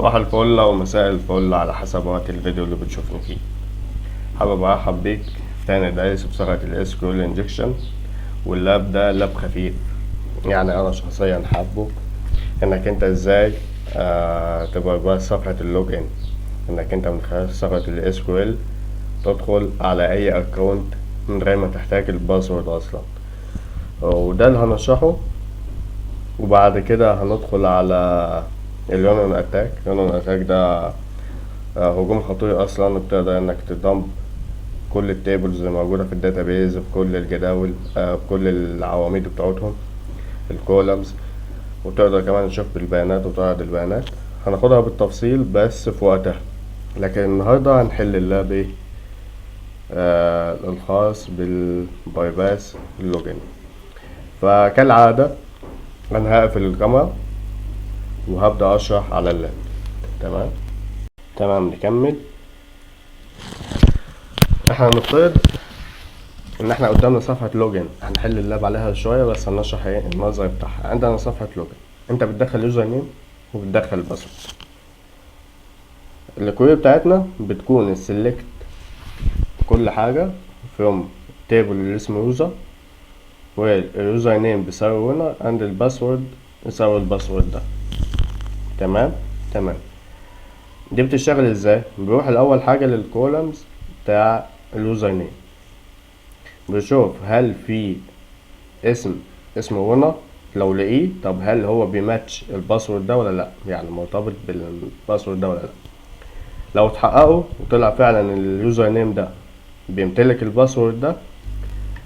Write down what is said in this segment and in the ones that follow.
صباح الفل أو مساء الفل على حسب وقت الفيديو اللي بتشوفني فيه. حابب أرحب بيك في تاني درس بثغرة ال SQL Injection، وال lab ده lab خفيف، يعني أنا شخصيا حابه إنك أنت إزاي تبقى جوه صفحة ال login، إنك أنت من خلال ثغرة ال SQL تدخل على أي account من غير ما تحتاج ال password أصلا، وده اللي هنشرحه. وبعد كده هندخل على ال Union attack. ال Union attack ده هجوم خطير اصلا، بتقدر انك ت dump كل ال tables اللي موجوده في ال database بكل الجداول، بكل العواميد بتاعتهم ال columns، وتقدر كمان تشوف البيانات وتعرض البيانات. هناخدها بالتفصيل بس في وقتها، لكن النهارده هنحل ال lab ايه الخاص بال bypass ال login. فكالعاده انا هقفل الكاميرا وهبدأ أشرح على ال lab. تمام نكمل. احنا هنفترض ان احنا قدامنا صفحة login، هنحل ال lab عليها شوية بس هنشرح ايه النظري بتاعها. عندنا صفحة login، انت بتدخل username وبتدخل password. ال query بتاعتنا بتكون ال select كل حاجة from table اللي اسمه user، وال username بيساوي winner and ال password يساوي ال password ده. تمام. دي بتشتغل ازاي؟ بنروح الاول حاجه لل columns بتاع ال username، بنشوف هل في اسم اسمه winner، لو لقيه طب هل هو بي match ال password ده ولا لا، يعني مرتبط بال password ده ولا لا. لو اتحققوا وطلع فعلا ال username ده بيمتلك ال password ده،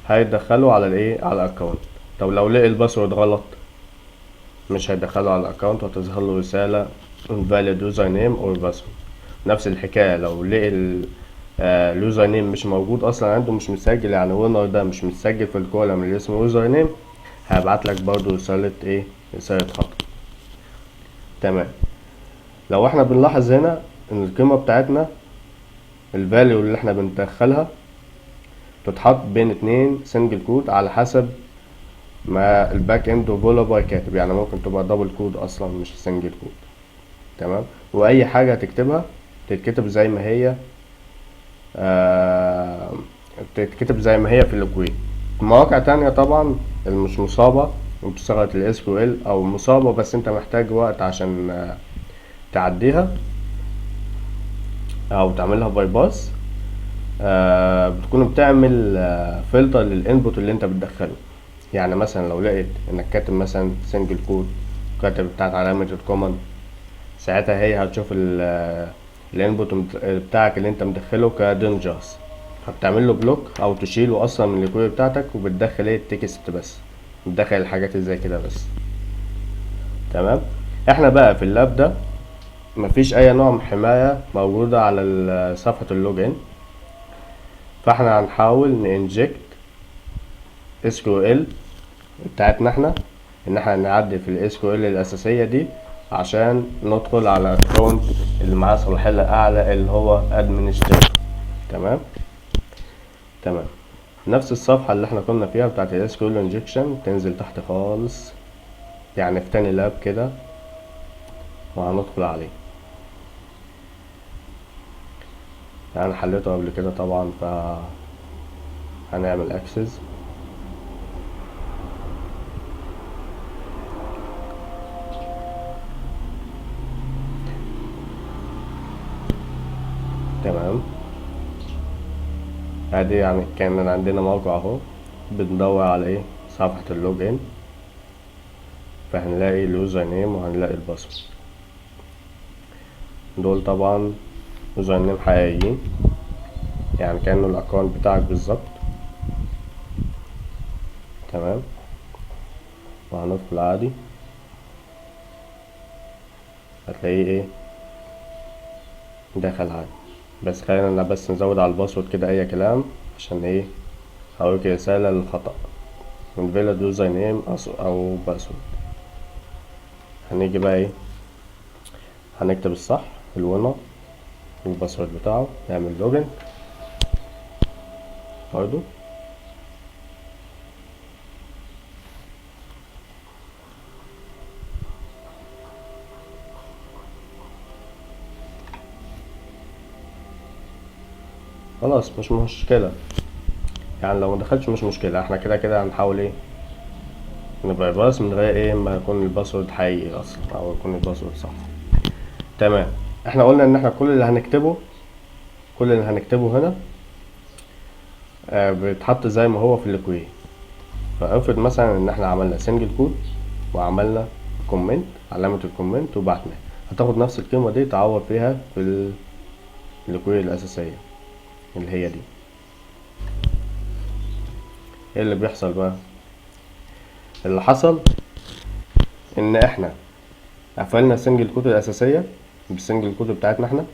هيدخله على الايه، على ال account. طب لو لقي ال password غلط مش هيدخله على ال account، وهتظهر له رسالة invalid username or password. نفس الحكاية لو لقي ال username مش موجود اصلا عنده، مش متسجل، يعني winner ده مش متسجل في ال column اللي اسمه username، هيبعت لك برضو رسالة ايه، رسالة خطأ. تمام. لو احنا بنلاحظ هنا ان القيمة بتاعتنا ال value اللي احنا بندخلها تتحط بين اتنين single quote على حسب ما ال backend developer كاتب، يعني ممكن تبقى double quote اصلا مش single quote. تمام. واي حاجه هتكتبها تتكتب زي ما هي، بتتكتب زي ما هي في ال query. مواقع تانية طبعا اللي مش مصابة وبتشتغل ال SQL او مصابة بس انت محتاج وقت عشان تعديها او تعملها bypass، بتكون بتعمل filter لل input اللي انت بتدخله. يعني مثلا لو لقيت انك كاتب مثلا single quote، كاتب بتاعت علامة ال comma، ساعتها هي هتشوف ال input بتاعك اللي انت مدخله ك dangerous، فبتعمل له block او تشيله اصلا من ال query بتاعتك، وبتدخل ايه ال text بس، بتدخل الحاجات اللي زي كده بس. تمام. احنا بقى في ال lab ده مفيش اي نوع من حماية موجودة على صفحة ال login، فاحنا هنحاول ن inject SQL بتاعتنا احنا، ان احنا نعدي في ال SQL الاساسية دي عشان ندخل على account اللي معاه صلاحية اعلى اللي هو administrator. تمام. نفس الصفحة اللي احنا كنا فيها بتاعت ال SQL injection تنزل تحت خالص، يعني في تاني lab كده، وهندخل عليه. انا حليته قبل كده طبعا، ف هنعمل access. تمام. ادي يعني كان عندنا موقع اهو بندور على ايه، صفحة ال login، فهنلاقي ال username وهنلاقي ال password. دول طبعا username حقيقيين، يعني كأنه ال account بتاعك بالظبط. تمام. وهندخل عادي، هتلاقيه ايه دخل عادي. بس خلينا بس نزود على ال password كده اي كلام عشان ايه، هوريك رسالة للخطأ invalid username او password. هنيجي بقى ايه، هنكتب الصح ال winner وال password بتاعه، نعمل login برضو. خلاص مش مشكلة، يعني لو ما دخلش مش مشكلة، احنا كده كده هنحاول ايه ن bypass من غير ايه ما يكون ال password حقيقي اصلا او يكون ال password صح. تمام، احنا قلنا ان احنا كل اللي هنكتبه هنا بيتحط زي ما هو في ال query. فافرض مثلا ان احنا عملنا single quote وعملنا comment، علامة ال comment، وبعتناها، هتاخد نفس القيمة دي تعوض فيها في ال query الأساسية اللي هي دي. ايه اللي بيحصل بقى؟ اللي حصل ان احنا قفلنا single quote الأساسية بال single quote بتاعتنا احنا،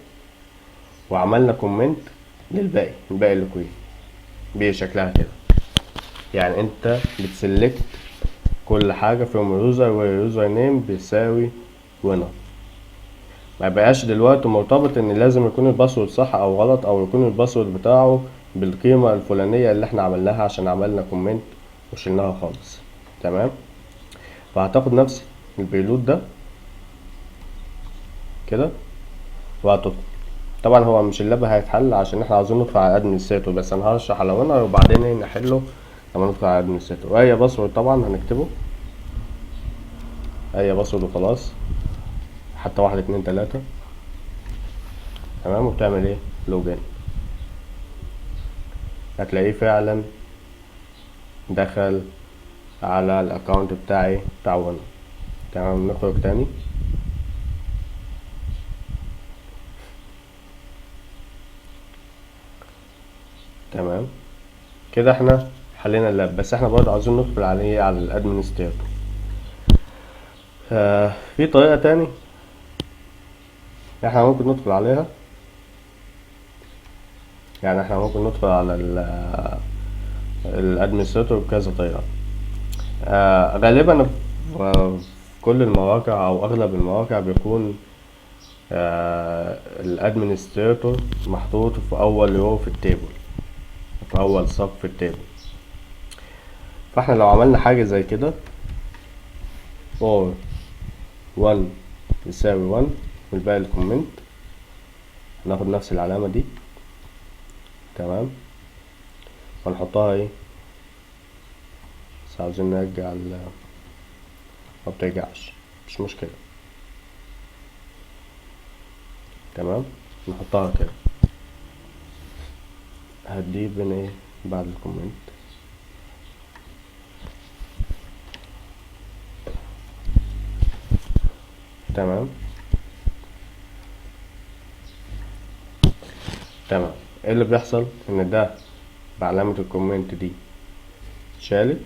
وعملنا comment للباقي، الباقي ال query بشكلها كده. يعني انت بت select كل حاجة from user و username بيساوي winner. ما بقاش دلوقتي مرتبط ان لازم يكون ال password صح او غلط، او يكون ال password بتاعه بالقيمة الفلانية اللي احنا عملناها عشان عملنا comment وشلناها خالص. تمام، فهتاخد نفس ال payload ده كده وهتدخل. طبعا هو مش ال lab هيتحل عشان احنا عاوزين ندخل على administrator، بس انا هشرح على winner وبعدين ايه نحله لما ندخل على administrator. واي password طبعا هنكتبه اي password وخلاص، حتى 1 2 3. تمام، وبتعمل ايه login، هتلاقيه فعلا دخل على ال account بتاعي بتاع winner. تمام، نخرج تاني. تمام كده احنا حلينا ال lab، بس احنا برضه عاوزين ندخل عليه على ال administrator. في طريقة تاني احنا ممكن ندخل عليها، يعني احنا ممكن ندخل على ال administrator بكذا طريقة. غالبا في كل المواقع او اغلب المواقع بيكون ال administrator محطوط في اول row في ال table، في اول صف في ال table. فاحنا لو عملنا حاجة زي كده or 1 يساوي 1 والباقي ال comment، هناخد نفس العلامة دي. تمام، ونحطها ايه، بس عاوزين نرجع ما بترجعش مش مشكلة. تمام، نحطها كده، هديه بين ايه بعد ال comment. تمام تمام، ايه اللي بيحصل؟ ان ده بعلامة ال comment دي اتشالت،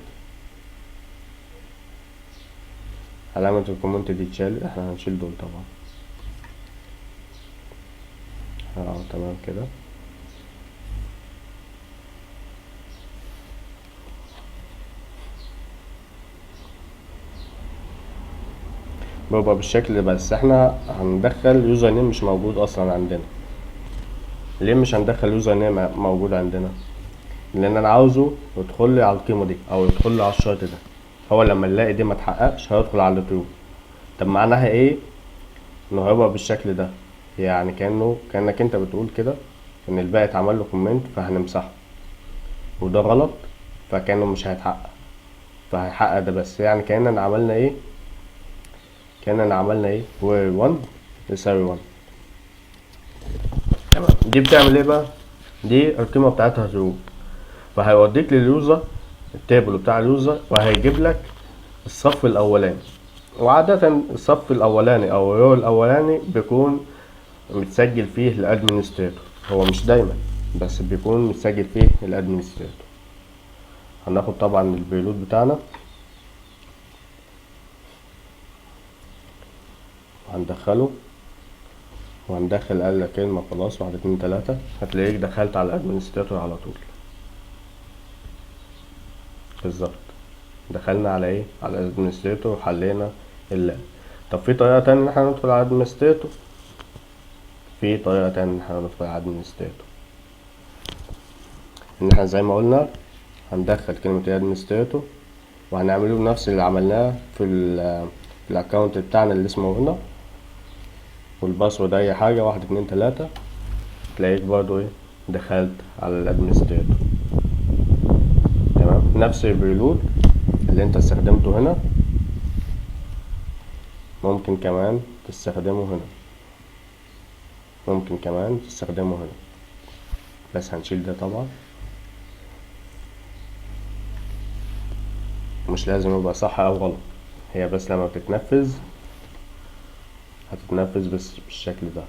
علامة ال comment دي اتشالت، احنا هنشيل دول طبعا. تمام كده. بيبقى بالشكل ده، بس احنا هندخل username مش موجود اصلا عندنا. ليه مش هندخل username موجود عندنا؟ لان انا عاوزه يدخل لي على القيمه دي او يدخل لي على الشرط ده. هو لما نلاقي دي ما اتحققش هيدخل على true. طب معناها ايه؟ انه هيبقى بالشكل ده، يعني كانك انت بتقول كده ان الباقي اتعمل له comment فهنمسحه، وده غلط، فكانه مش هيتحقق، فهيحقق ده بس. يعني كاننا عملنا ايه؟ كاننا عملنا ايه؟ 1 يساوي 1. تمام، دي بتعمل ايه بقى؟ دي القيمه بتاعتها true، فهيوديك لل user، ال table بتاع ال user، وهيجيب لك الصف الاولاني. وعادة الصف الاولاني او ال row الاولاني بيكون متسجل فيه ال administrator، هو مش دايما بس بيكون متسجل فيه ال administrator. هناخد طبعا ال payload بتاعنا وهندخله، وهندخل اقل كلمة خلاص، 1 2 3، هتلاقيك دخلت على ال administrator على طول. بالظبط دخلنا على ايه؟ على ال administrator وحلينا ال lab. طب في طريقة تانية ان احنا ندخل على ال administrator؟ في طريقة تانية ان احنا ندخل على ال administrator، ان احنا زي ما قلنا هندخل كلمة ال administrator وهنعمله بنفس اللي عملناه في ال account بتاعنا اللي اسمه هنا، وال password اي حاجة 1 2 3، تلاقيك برضو ايه دخلت على ال administrator. تمام، نفس ال preload اللي انت استخدمته هنا ممكن كمان تستخدمه هنا، ممكن كمان تستخدمه هنا، بس هنشيل ده طبعا، مش لازم يبقى صح او غلط، هي بس لما بتتنفذ هتتنفذ بس بالشكل ده.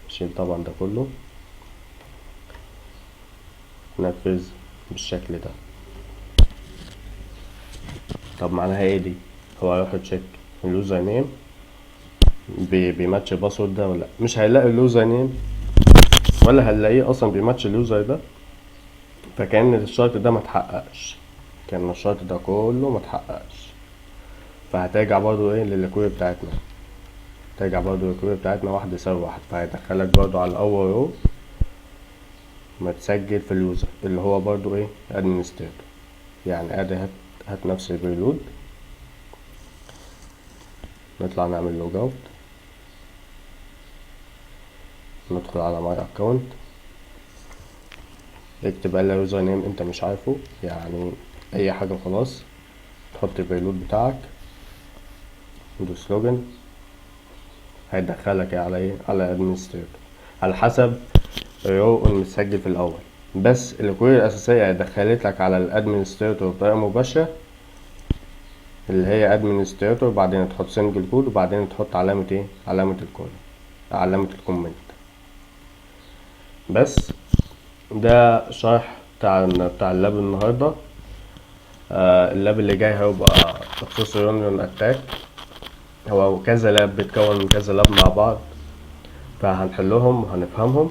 شيل طبعا ده كله، نفذ بالشكل ده. طب معناها ايه دي؟ هو هيروح يcheck ال username بي match ال password ده ولا لا، مش هيلاقي ال username ولا هنلاقيه اصلا بي match ال user ده، فكأن الشرط ده ما اتحققش، كأن الشرط ده كله ما اتحققش. فهترجع برضو ايه لل query بتاعتنا، ترجع برضو لل query بتاعتنا 1 يساوي 1، فهيدخلك برضو على الاول row متسجل في ال user اللي هو برضو ايه administrator. يعني ادي هات نفس ال preload، نطلع نعمل logout، ندخل على my account، اكتب اي username انت مش عارفه، يعني اي حاجه وخلاص، تحط ال preload بتاعك، دوس login، هيدخلك على ايه؟ على administrator على حسب ال row المتسجل في الاول. بس ال query الاساسيه دخلت لك على ال administrator بطريقه مباشره اللي هي administrator، وبعدين تحط single quote، وبعدين تحط علامه ايه؟ علامه ال colon، علامه ال comment. بس ده شرح بتاع ال lab النهارده. ال lab اللي جاي هيبقى بخصوص union attack، هو كذا lab بيتكون من كذا lab مع بعض، فهنحلهم وهنفهمهم.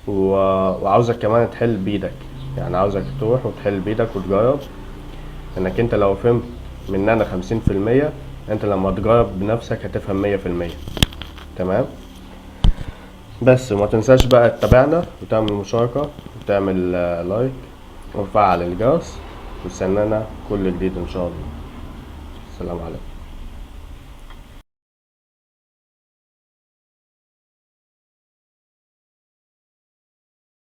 وعاوزك كمان تحل بايدك، يعني عاوزك تروح وتحل بايدك وتجرب، انك انت لو فهمت مننا 50% انت لما تجرب بنفسك هتفهم 100%. تمام، بس وما تنساش بقى تتابعنا وتعمل مشاركة وتعمل like وتفعل الجرس، وتستنانا كل جديد ان شاء الله. السلام عليكم.